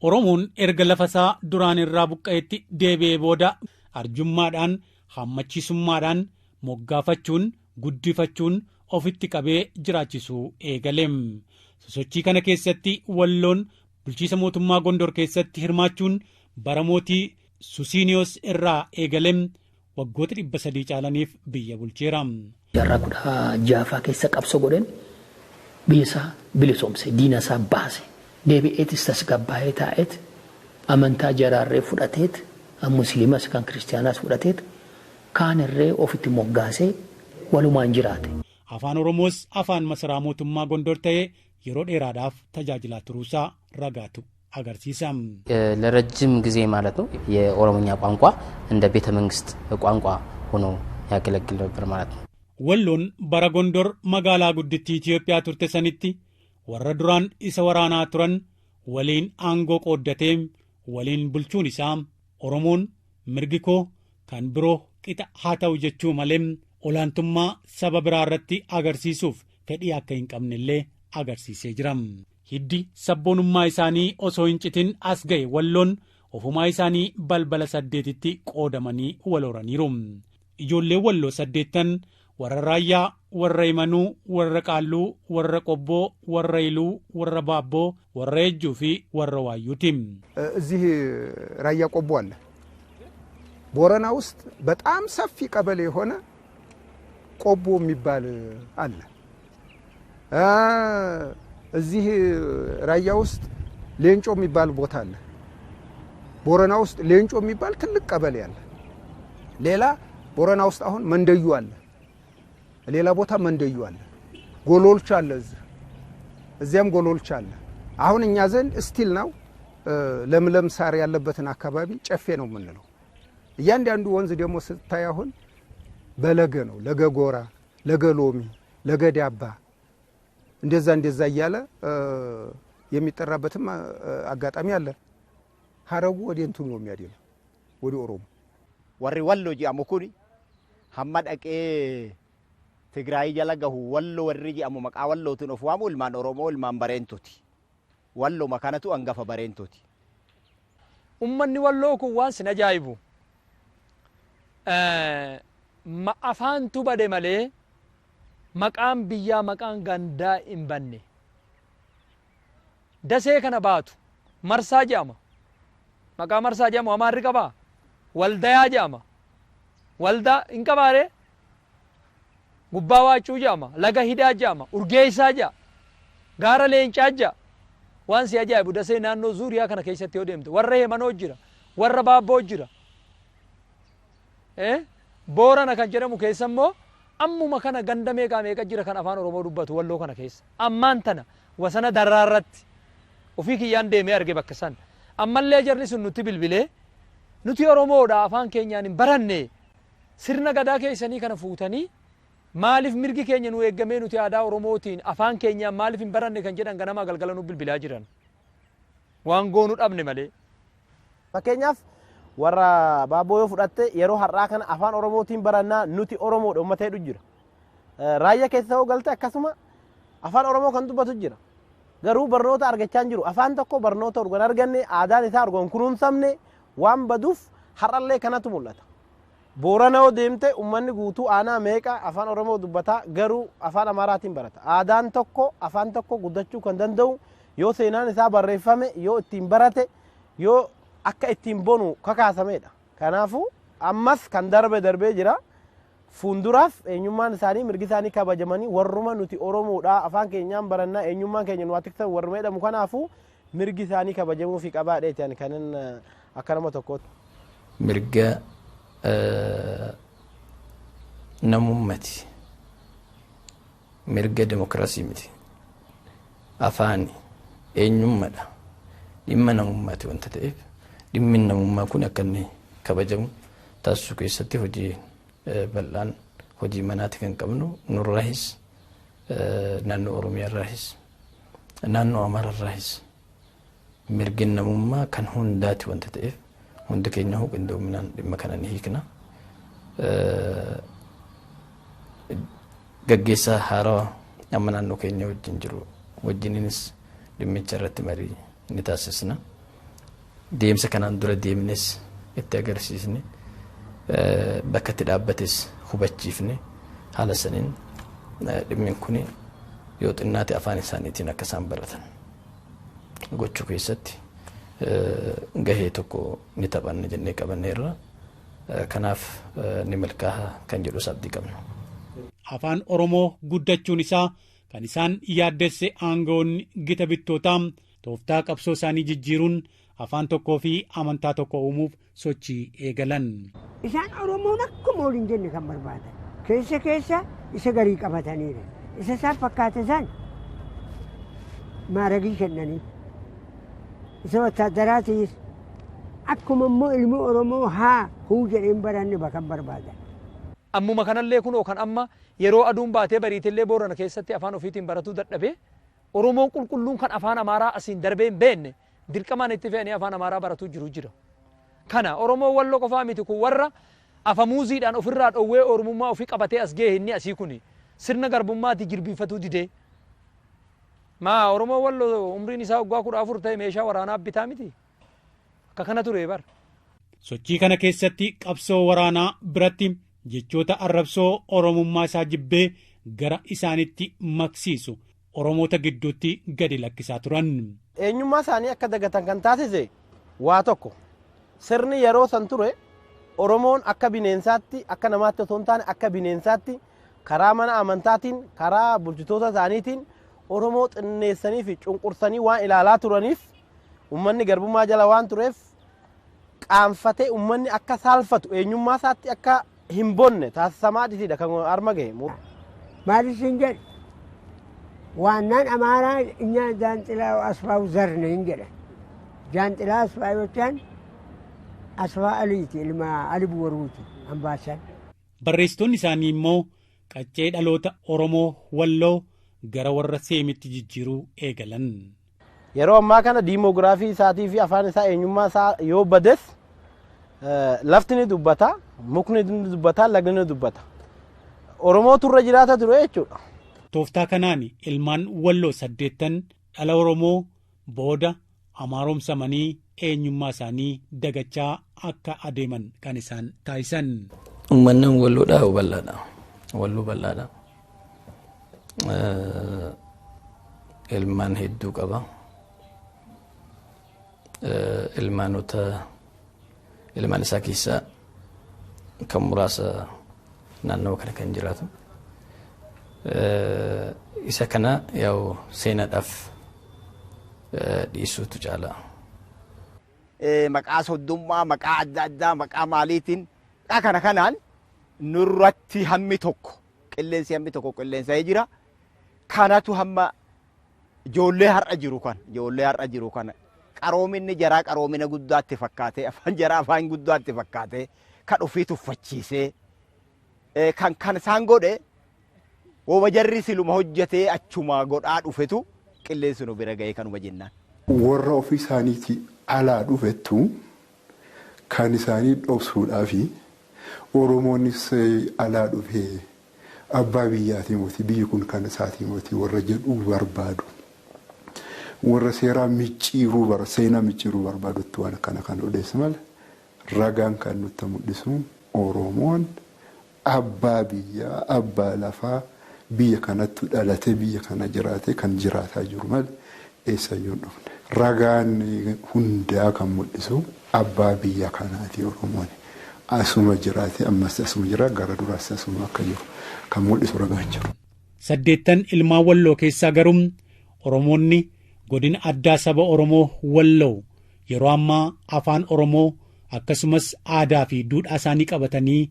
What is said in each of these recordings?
Oromoon erga lafa isaa duraan irraa buqqa'etti deebi'ee booda arjummaadhaan, hammachiisummaadhaan moggaafachuun, guddifachuun ofitti qabee jiraachisuu eegale. Sosochii kana keessatti Walloon bulchiisa mootummaa Gondor keessatti hirmaachuun bara mootii Susiiniyoos irraa eegale waggoota 300 caalaniif biyya bulcheera. Jaarraa 16ffaa keessa qabsoo godheen biyya isaa bilisoomse, diina isaa baase. Deebi'eetis tasgabbaa'ee taa'eet amantaa jaraarree fudhateet, musliimas kan kiristiyaanaas fudhateet, kaanirree ofitti moggaasee walumaan jiraate. Afaan Oromoos afaan masaraa mootummaa Gondor ta'ee yeroo dheeraadhaaf tajaajilaa turuusaa ragaatu agarsiisa. ለረጅም ጊዜ ማለት ነው የኦሮሞኛ ቋንቋ እንደ ቤተ መንግስት ቋንቋ ሆኖ ያገለግል ነበር ማለት ነው። Walloon bara Gondor magaalaa guddittii Itiyoophiyaa turte sanitti warra duraan isa waraanaa turan waliin aangoo qooddatee waliin bulchuun isaa Oromoon mirgi koo kan biroo qixa haa ta'u jechuu malee olaantummaa saba biraa irratti agarsiisuuf fedhii akka hin qabnellee agarsiisee jira. Hiddi sabboonummaa isaanii osoo hin citin as ga'e Walloon ofumaa isaanii balbala 8tti qoodamanii wal horaniiru. Ijoolleen Walloo 8 warra Raayyaa, warra Imanuu, warra Qaalluu, warra Qobboo, warra Iluu, warra Baabboo, warra Ejjuu fi warra Waayyuuti. እዚህ ራያ ቆቦ አለ። ቦረና ውስጥ በጣም ሰፊ ቀበሌ የሆነ ቆቦ የሚባል አለ። እዚህ ራያ ውስጥ ሌንጮ የሚባል ቦታ አለ። ቦረና ውስጥ ሌንጮ የሚባል ትልቅ ቀበሌ አለ። ሌላ ቦረና ውስጥ አሁን መንደዩ አለ። ሌላ ቦታ መንደዩ አለ። ጎሎልቻ አለ። እዚህ እዚያም ጎሎልቻ አለ። አሁን እኛ ዘንድ still ነው ለምለም ሳር ያለበትን አካባቢ ጨፌ ነው የምንለው። እያንዳንዱ ወንዝ ደግሞ ስታይ አሁን በለገ ነው። ለገ ጎራ፣ ለገ ሎሚ፣ ለገ ዳባ እንደዛ እንደዛ እያለ የሚጠራበትም አጋጣሚ አለ። ሀረጉ ወደ እንትኑ ነው የሚያደለው፣ ወደ ኦሮሞ። Warri Walloo jedhamu kun hamma dhaqee Tigraay jala gahu Walloo warri jedhamu maqaa Wallootiin of waamu ilmaan Oromoo, ilmaan Bareentuuti. Walloo kanatu hangafa Bareentuuti. Ummanni Walloo kun waan sin ajaa'ibu, afaantu bade malee maqaan biyyaa, maqaan gandaa hin banne. Dasee kana baatu Marsaa jedhama. Maqaa Marsaa jedhamu Amaarri qabaa? Waldayaa jedhama. Waldaa hin qabaaree? Gubbaa Waacuu jedhama. Laga Hidhaa jedhama. Urgeessaa jedha. Gaara Leencaa jedha. Waan si ajaa'ibu, Dasee naannoo zuuriyaa kana keessatti yoo deemte warra Heemanoo jira. Warra Baabboo jira. Boorana kan jedhamu keessa immoo ammuma kana ganda meeqaa meeqa jira kan afaan Oromoo dubbatu Walloo kana keessa. Ammaan tana wasana darraarratti ofii kiyyaan deemee arge bakka san. Ammallee jarri sun nutti bilbilee, "Nuti Oromoodha, afaan keenyaan hin baranne, sirna gadaa keessanii kana fuutanii maaliif mirgi keenya nu eeggamee nuti aadaa Oromootiin afaan keenyaan maaliif hin baranne?" kan jedhan ganamaa galgala nu bilbilaa jiran. Waan goonuu dhabne malee. Fakkeenyaaf, warra Baabboo yoo fudhatte, yeroo har'aa kana afaan Oromootiin barannaa, nuti Oromoodha uummata hedhu jira. Raayyaa keessa yoo galte akkasuma afaan Oromoo kan dubbatu jira. Garuu barnoota argachaa hin jiru. Afaan tokko barnoota erga arganne, aadaan isaa erga hin kunuunsamne waan baduuf har'allee kanatu mul'ata. Boorana yoo deemte, uummanni guutuu aanaa meeqa afaan Oromoo dubbataa, garuu afaan Amaaraatiin barata. Aadaan tokko, afaan tokko guddachuu kan danda'u yoo seenaan isaa barreeffame, yoo ittiin barate, yoo akka ittiin bonu kakaasamedha. Kanaafuu ammas kan darbe darbee jira. Fuulduraaf eenyummaan isaanii, mirgi isaanii kabajamanii, warruma nuti Oromoodha, afaan keenyaan barannaa, eenyummaan keenya nu tiksan warruma jedhamu, kanaafuu mirgi isaanii kabajamuu fi qabaadheeti ani kanin akka nama tokkootti. Mirga namummaati. Mirga demokiraasii miti. Afaani eenyummaadha. Dhimma namummaati wanta ta'eef, dhimmi namummaa kun akka inni kabajamu taasisuu keessatti hojii bal'aan, hojii manaati kan qabnu. Nurraahis, naannoo Oromiyaarraahis, naannoo Amaararraahis, mirgi namummaa kan hundaati wanta ta'eef, hundi keenya qindoominaan dhimma kana ni hiikna. Gaggeessaa haarawaa amma naannoo keenya wajjin jiru wajjininis dhimmicha irratti marii ni taasisna. Deemsa kanaan dura deemnes itti agarsiisne, bakka itti dhaabbates hubachiifne, haala saniin dhimmi kun yoo xinnaate afaan isaaniitiin akka isaan baratan gochuu keessatti gahee tokko ni taphanne jennee qabanneerra. Kanaaf ni milkaa'a kan jedhus abdii qabna. Afaan Oromoo guddachuun isaa kan isaan yaaddesse aangawoonni gita bittootaa tooftaa qabsoo isaanii jijjiiruun afaan tokkoo fi amantaa tokko uumuuf sochii eegalan. Isaan Oromoon akkuma waliin jenne kan barbaadan. Keessa keessa isa garii qabataniidha. Isa isaan fakkaate isaan maaragii kennanii. Isa wattaadaraatiis akkuma immoo ilmi Oromoo haa huu jedheen baranne bakan barbaadan. Ammuma kanallee kunoo kan amma yeroo aduun baatee bariitillee Boorana keessatti afaan ofiitiin baratuu dadhabee, Oromoon qulqulluun kan afaan Amaaraa asiin darbee hin beekne dirqamaan itti fe'anii afaan Amaaraa baratuu jiru jira. Kana Oromoo Walloo qofaa miti, kun warra afamuuziidhaan ofirraa dhowwee Oromummaa ofii qabatee as ga'e. Inni asii kuni sirna garbummaatti jilbiinfatuu didee. Maa Oromoo Walloo umriin isaa waggaa 14 ta'e meeshaa waraanaa bitaa miti? Akka kana ture bar. Sochii kana keessatti qabsoo waraanaa biratti jechoota arrabsoo Oromummaa isaa jibbee gara isaanitti maqsiisu Oromoota gidduutti gadi lakkisaa turan. Eenyummaa isaanii akka dagatan kan taasise waa tokko, sirni yeroo san ture Oromoon akka bineensaatti, akka namaatti osoo hin taane akka bineensaatti, karaa mana amantaatiin, karaa bulchitoota isaaniitiin Oromoo xinneessanii fi cunqursanii waan ilaalaa turaniif, uummanni garbummaa jala waan tureef, qaanfatee uummanni akka saalfatu, eenyummaa isaatti akka hin bonne taasisamaa dhitiidha kan harma gahe. Maal isin jedhe? ዋናን አማራ እኛ ጃንጥላ አስፋው ዘር ነኝ jedha. Jaanxilaa Asfaa jechaan Asfaa Aliiti, ilma Ali Boruuti Ambaasaan. Barreessitoonni isaanii immoo qaccee dhaloota Oromoo Walloo gara warra Seemitti jijjiiruu eegalan. Yeroo ammaa kana diimoogiraafii isaatii fi afaan isaa, eenyummaa isaa yoo bades, lafti ni dubbata, mukni ni dubbata, lagni ni dubbata. Oromootu irra jiraata ture jechuudha. Tooftaa kanaan ilmaan Walloo 80 dhala Oromoo booda amaaromsamanii eenyummaa isaanii dagachaa akka adeeman kan isaan taasisan. Uummanni Walloodhaa bal'aadha. Walloo bal'aadha. Ilmaan hedduu qaba. Ilmaanota ilmaan isaa keessaa kan muraasa naannawa kana kan jiraatu. Isa kana yaa'u seenaadhaaf dhiisuutu caala. Maqaa soddummaa, maqaa adda addaa, maqaa maaliitiin, maqaa kana kanaan nurratti hammi tokko qilleensi, hammi tokko qilleensa'ee jira. Kanatu hamma ijoollee har'a jiru kana qaroominni jaraa qaroomina guddaatti fakkaatee, afaan jaraa afaan guddaatti fakkaatee, kan ofii tuffachiisee kan isaan godhe, wooma jarri siluma hojjetee achuma godhaa dhufetu qilleensi nu bira ga'ee kanuma jennaan. Warra ofii isaaniitii alaa dhufettu kan isaanii dhoksuudhaafi Oromoonis alaa dhufee abbaa biyyaatii miti, biyyi kun kan isaatii miti warra jedhuu barbaadu. Warra seeraa micciiruu bara seenaa micciiruu barbaadutti waan akkana kan odeessu malee, ragaan kan nutti mul'isu Oromoon abbaa biyyaa, abbaa lafaa, biyya kanatti dhalatee biyya kana jiraatee kan jiraataa jiru malee eessayyuu hin dhufne. Ragaan hundaa kan mul'isu abbaa biyya kanaati Oromoon. Asuma jiraate, ammas asuma jira, gara duraas asuma akka jiru kan mul'isu ragaan jiru. 80 ilmaan Walloo keessaa garuu Oromoonni godina addaa saba Oromoo Walloo yeroo ammaa afaan Oromoo akkasumas aadaa fi duudhaa isaanii qabatanii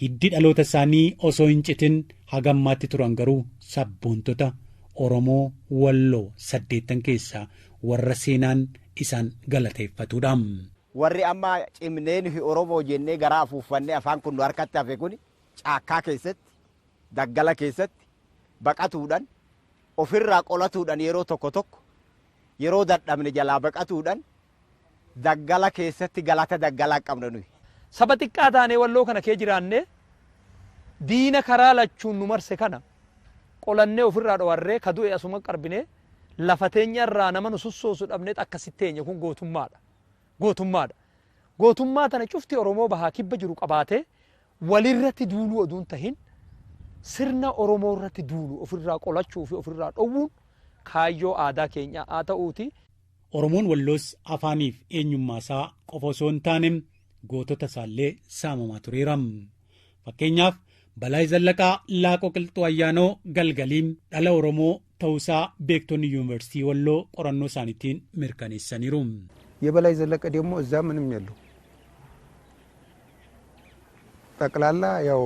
hiddi dhaloota isaanii osoo hin citin hagammaatti turan garuu sabboontota Oromoo Walloo 80 keessaa warra seenaan isaan galateeffatudha. Warri amma cimnee nuyi Oromoo jennee garaa afuuffannee afaan kun nu harkatti hafe kun caakkaa keessatti, daggala keessatti baqatuudhaan, ofirraa qolatuudhaan, yeroo tokko tokko yeroo dadhabne jalaa baqatuudhaan daggala keessatti galata daggalaa qabna nuyi. Saba xiqqaa taanee Walloo kana kee jiraannee diina karaa lachuun nu marse kana qolannee ofirraa dhowarree, ka du'e asuma qarbinee, lafa teenya irraa nama nu sossoosu dhabnee akkasitti teenya kun gootummaadha. Gootummaadha. Gootummaa tana cufti Oromoo bahaa kibba jiru qabaatee walirratti duuluu oduun tahin sirna Oromoo irratti duulu ofirraa qolachuu fi ofirraa dhowwuun kaayyoo aadaa keenyaa haa ta'uuti. Oromoon Walloos afaaniif eenyummaa isaa qofa osoo hin taane gootota isaallee saamamaa tureera. Fakkeenyaaf Balaay Zallaqaa Laaqoo Qilxuu Ayyaanoo Galgaliin dhala Oromoo ta'uusaa beektonni Yuunivarsiitii Walloo qorannoo isaaniitiin mirkaneessaniiru. የበላይ ዘለቀ ደግሞ እዛ ምንም የለው ጠቅላላ ያው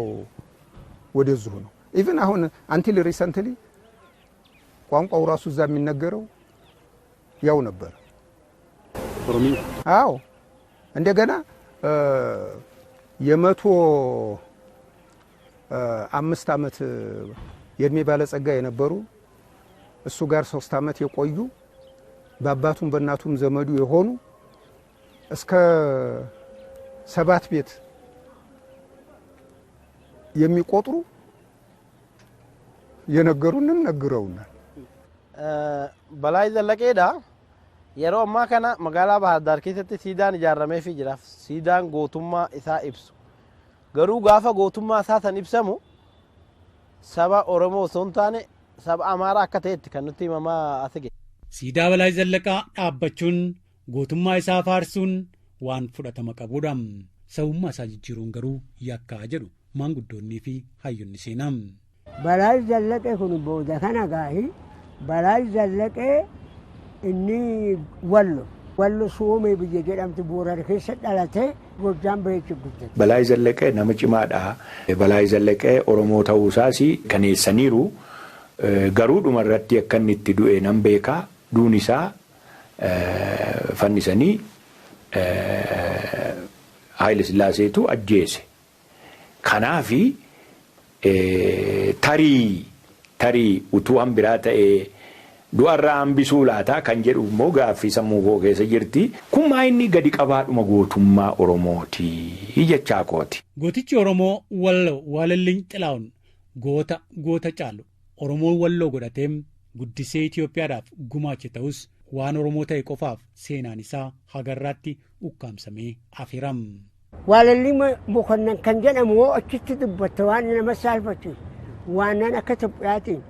ወደዚሁ ነው። ኢቭን አሁን አንቲል ሪሰንትሊ ቋንቋው ራሱ እዛ የሚነገረው ያው ነበር። ኦሮሚኛ አዎ እንደገና የ105 ዓመት የእድሜ ባለጸጋ የነበሩ እሱ ጋር 3 ዓመት የቆዩ በአባቱም በእናቱም ዘመዱ የሆኑ እስከ 7 ቤት የሚቆጥሩ የነገሩንን ነግረውናል። Balaay Zallaqeedha. Yeroo ammaa kana magaalaa Bahar Daar keessatti siidaan ijaarameefii jira. Siidaan gootummaa isaa ibsu. Garuu gaafa gootummaa isaa san ibsamu saba Oromoo osoo hin taane saba Amaaraa akka ta'etti kan nutti himamaa as ga'e. Siidaa Balaay Zallaqaa dhaabbachuun gootummaa isaa faarsuun waan fudhatama qabudha. Sabummaa isaa jijjiiruun garuu yakkaa jedhu maanguddoonnii fi hayyoonni seenaa. Balaay Zallaqee kun booda kana gaahi Balaay Zallaqee inni Wallo Wallo Soomee biyya jedhamtu Boorana keessa dhalatee Gojjaam baheetti guddate. Balaay Zallaqee nama cimaadha. Balaay Zallaqee Oromoo ta'uusaas kaneessaniiru. Garuu dhumarratti akka inni itti du'e nan beekaa. Duun isaa fannisanii Haayile Sillaaseetu ajjeese. Kanaafi tarii utuu hanbiraa ta'ee du'arraa hambisuu laataa kan jedhu immoo gaaffii sammuu koo keessa jirti. Kun maa inni gadi qabaadhuma gootummaa Oromooti jechaa kooti. Gootichi Oromoo Walloo Waalalliin Xilaa'uun goota goota caalu Oromoon Walloo godhatee guddisee Itoophiyaadhaaf gumaache ta'us waan Oromoo ta'e qofaaf seenaan isaa hagarraatti ukkaamsamee afeera. Waalalliin Mokonnan kan jedhamu hoo achitti dubbatte waan nama saalfachiisu waan akka Itoophiyaatiin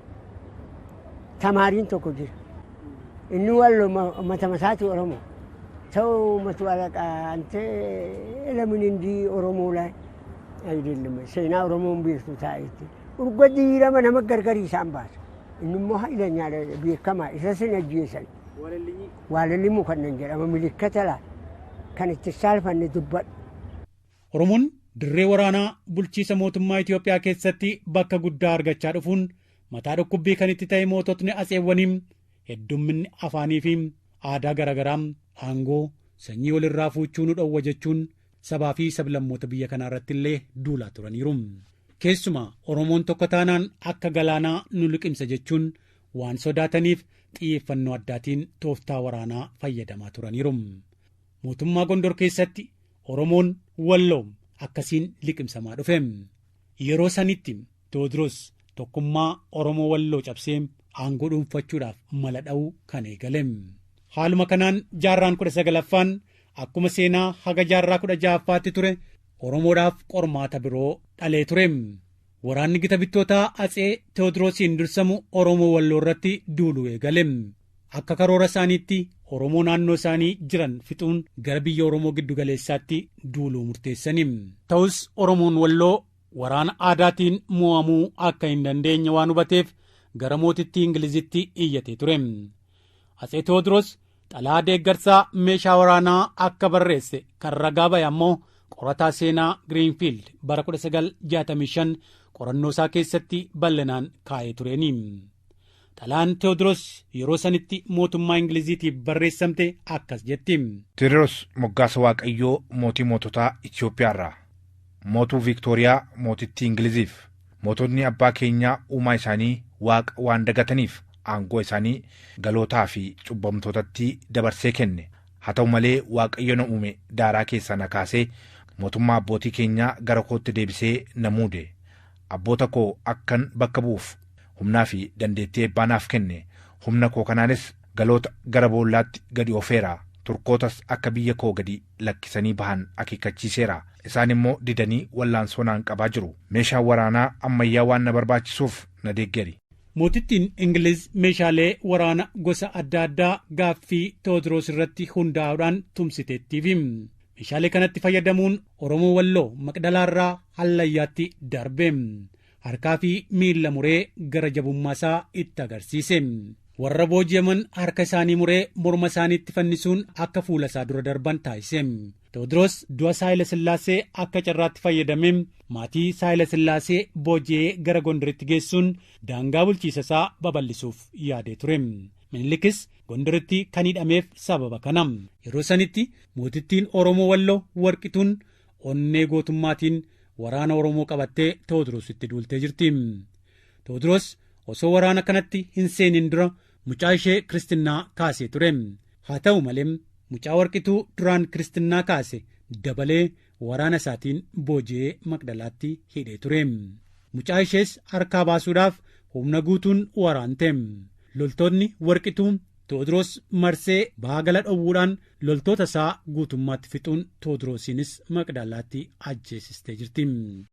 tamaariin tokko jira. Inni Walloo mata mataati Oromoo. ተው መቶ አለቃ አንተ ለምን እንዲህ ኦሮሞ ላይ አይደለም seenaa Oromoon beektu taa'etti urga diirama nama gargari isaan baasa. Inni immoo haylanyaadha beekamaa isa sin ajjeesan. Waalalli Mokonnan jedhama milikkata laa kan itti saalfanne dubbadhu. Oromoon dirree waraanaa bulchiisa mootummaa Itoophiyaa keessatti bakka guddaa argachaa dhufuun mataa dhukkubbii kan itti ta'e moototni atseewwaniin heddumminni afaanii fi aadaa garaagaraa aangoo sanyii walirraa fuuchuu nu dhowwa jechuun sabaa fi sablammoota biyya kanaa irratti illee duulaa turaniiru. Keessumaa Oromoon tokko taanaan akka galaanaa nu liqimsa jechuun waan sodaataniif xiyyeeffannoo addaatiin tooftaa waraanaa fayyadamaa turaniiru. Mootummaa Gondor keessatti Oromoon Walloo akkasiin liqimsamaa dhufe. Yeroo sanitti Tewoodiroos tokkummaa Oromoo Walloo cabsee aangoo dhuunfachuudhaaf mala dha'uu kan eegale. Haaluma kanaan jaarraan 19ffaan akkuma seenaa haga jaarraa 16ffaatti ture Oromoodhaaf qormaata biroo dhalee ture. Waraanni gita bittootaa Atsee Tewoodiroosiin dursamu Oromoo Walloo irratti duuluu eegale. Akka karoora isaaniitti Oromoo naannoo isaanii jiran fixuun gara biyya Oromoo giddu galeessaatti duuluu murteessani. Ta'us Oromoon Walloo waraana aadaatiin mo'amuu akka hin dandeenye waan hubateef gara mootittii Ingilizitti iyyatee ture. Atsee Tewoodiroos xalaa deeggarsaa meeshaa waraanaa akka barreesse kan ragaa bahe ammoo qorataa seenaa Giriinfiild bara 1965 qorannoo isaa keessatti bal'inaan kaa'ee tureeni. Xalaan Tewoodiroos yeroo sanitti mootummaa Ingiliziitiif barreessamte akkas jetti. Tewoodiroos moggaasa Waaqayyoo mootii moototaa Itoophiyaarraa mootuu Viiktooriyaa mootittii Ingiliziif mootonni abbaa keenyaa uumaa isaanii waaqa waan dagataniif aangoo isaanii galootaa fi cubbamtootatti dabarsee kenne. Haa ta'u malee Waaqayyo na uume daaraa keessaa na kaasee mootummaa abbootii keenyaa gara kootti deebisee na muude. Abboota koo akkan bakka bu'uuf humnaa fi dandeettii eebbaa naaf kenne. Humna koo kanaanis galoota gara boollaatti gadi oofeera. Turkootas akka biyya koo gadi lakkisanii bahan akeekkachiiseera. Isaan immoo didanii wallaansoo naan qabaa jiru. Meeshaan waraanaa ammayyaa waan na barbaachisuuf na deeggari. Mootittiin Ingiliz meeshaalee waraana gosa adda addaa gaaffii Tewoodiroos irratti hundaa'uudhaan tumsiteettiif. Meeshaalee kanatti fayyadamuun Oromoo Walloo Maqdalaarraa Hallayyaatti darbe. Harkaa fi miila muree gara jabummaa isaa itti agarsiise. Warra booji'aman harka isaanii muree morma isaaniitti fannisuun akka fuula isaa dura darban taasise. Tewoodiroos du'a Saayila Sillaasee akka carraatti fayyadamee maatii Saayila Sillaasee booji'ee gara Gondaritti geessuun daangaa bulchiisa isaa babal'isuuf yaadee ture. Minilikis Gondaritti kan hidhameef sababa kana. Yeroo sanitti mootittiin Oromoo Walloo Warqituun onnee gootummaatiin waraana Oromoo qabattee Tewoodiroositti duultee jirti. Tewoodiroos osoo waraana kanatti hin seenin dura mucaa ishee kiristinnaa kaasee ture. Haa ta'u malee, mucaa Warqituu duraan kiristinnaa kaase dabalee waraana isaatiin booji'ee Maqdalaatti hidhee ture. Mucaa ishees harkaa baasuudhaaf humna guutuun waraante. Loltoonni Warqituu Tewoodiroos marsee baagala dhowwuudhaan loltoota isaa guutummaatti fixuun Tewoodiroosiinis Maqdalaatti ajjeesistee jirti.